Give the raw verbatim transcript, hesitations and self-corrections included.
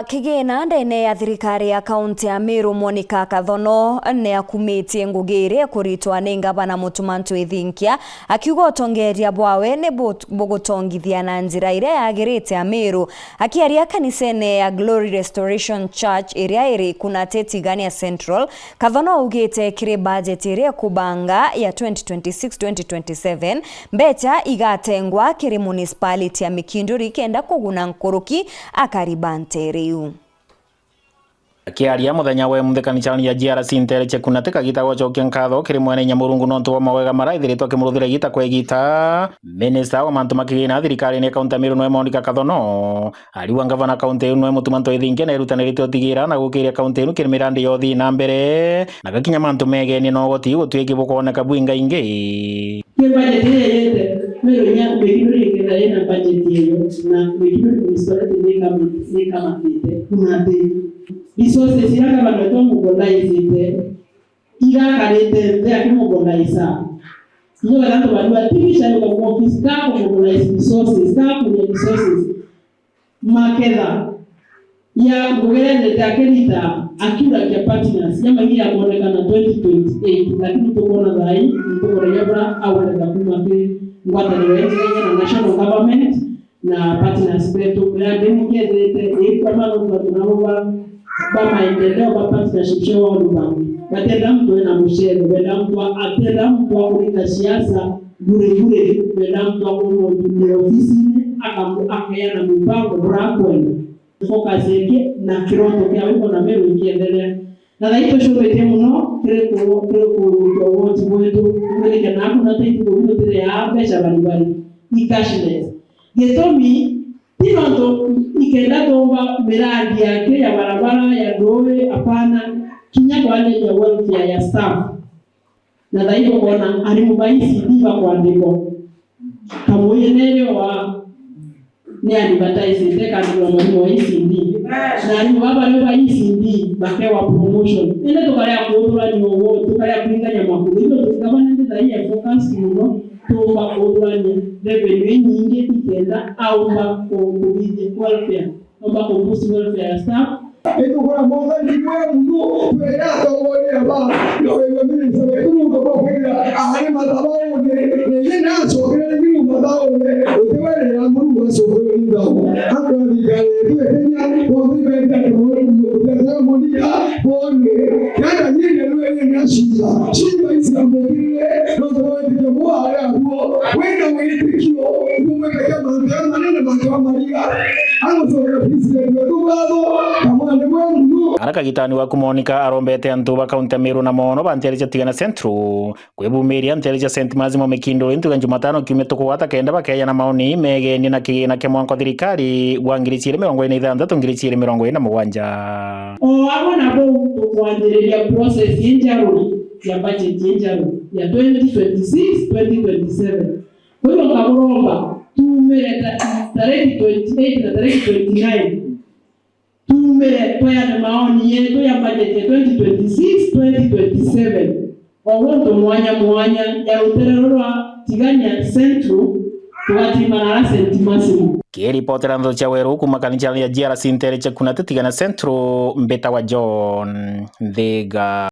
Akigina ndene ya thirikari ya kaunti ya Meru, Monica Kathono, ni akumitie ngugi iria ikuritwa ni ngavana Mutuma M'Ethingia, akiuga utongeria bwawe ni bu-, bugutongithia na njira iria yagirite Ameru. Akiaria kanisene ya Glory Restoration Church iria iri Kunate, Tigania Central, Kathono augite kiri bajeti iria ikubanga ya twenty twenty-six twenty twenty-seven, mbecha igatengwa kiri municipality ya Mikinduri kenda kuguna nkuruki akari ba ntere iu. Akiaria muthenya wa imunthi kanisani ya G R C ntere cia Kunate, Kagita gwacokia nkatho kiri mwene inya Murungu nontu bwa mawega mara ithiritwe akimuruthira igita kwa igita, minista wa mantu ma kigina thirikarine ya kaunti ya Meru nwe Monica Kathono ariuga ngavana kaunti iu nwe Mutuma M'Ethingia na irutanirite utigira na gukiria kaunti inu kiri mirandi ya uthii na mbere, na gakinya mantu megenie na ugoti gutwiki bukoneka bwingaingi. Kwi budget iria yete, Meru inya Mikinduri ikenda ina budget iyo, na Mikinduri municipality ni kama, ni kama kite, kuna thii. Resources iria ngavana wetu amobilize-ite, igakarite nthi akimobilize. Inyo wetha antu barua, ti bicha ni kwa office, ka kumobilize resources, ka kuria resources. Maketha ya ngugi iria endete akirita, akiuragia partners, ya maingi yakonekana twenty twenty-eight, lakini tukwona thaa ii, nitukoragia bura awereka kuma ki ngwataniro ya njira na national government na partners betu. Mirandi mingi ethirite ikwama nontu antu nabo ba, ba maendeleo ba partnership cia World Bank. Batienda mtu ena mucere, benda mtu a-, atienda mtu akuringa siasa bure bure, benda mtu akumwa ntume ofisini, akamu-, akeana mubango bura akwenda. Focus yake na kiroto kiawe iko na Meru ikiendelea. Na thaa ii tucumitie muno kiri ku-, kiri kurukia ugoti bwetu, tumenike na kuna taitu kubiru tire ya mbeca baribari, ni cashless. Gitumi, ti nontu ikenda tuumba mirandi yake ya barabara, ya ndui, apana, kinya kwaniriria welfare ya staff. Na thaa ii ukoona arimu ba E C D bakwandikwa. Kamuiye nerio wa ni advertise, ndekandikwa mwarimu wa E C D. Na arimu baba bario ba E C D bakewa promotion. Ende tukaria kuthurania uguo, tukaria kuringania makuru. Ino tugabana nthi thaa ii ya focus muno, tuumba kuthurania revenue inyingi ikenda aumba ku-, kuthithia welfare. Omba ku boost welfare ya staff. Itukura mwathani mwe muno, twira atongoria ba, na wega minister wetu nuntu bwa kwithira ari mathabauni, ringi nacokere ringi mathabauni, utiwerera Murungu acokere ringi thau. Antu a thirikari yetu ya Kenya, bonthe benda ati Murungu, utetera Monica, bone, kenda nyine nwe nyine acimba, cimba iciambukirire, nontu bwa witikio bwa ari aguo, wina witikio, ntumwikagia mantu manene mantu amariga. Agocokera president wetu ngatho, kamwana mwe muno. Ara kagitani waku Monica arombete antu ba kaunti ya Meru na mono ba ntere cia Tigania Central kwibumiria ntere cia Saint Maximus Mikinduri ntuku ya Jumatano kiumia tukugwata kenda bakeejana maoni megenie na kigina kia mwanka wa thirikari wa ngiri ciiri mirongo iri na ithanthatu, ngiri ciiri mirongo iri na mugwanja. O amwe na bau, tukwanjiriria process injeru ya budget injeru ya twenty twenty-six twenty twenty-seven. Kwa hivyo nkaburomba, tuumire ta-, tariki twenty-eight na tariki twenty-nine, tuumire tweane maoni yetu ya budget ya twenty twenty-six twenty twenty-seven. O guntu mwanya mwanya ya rutere ruru rwa Tigania Central, tugatimana ara Saint Maximus. Kiripotera ndeto cia weru kuuma kanisa ya G R C ntere cia Kunate Tigania Central, mbitawa John Nthiga.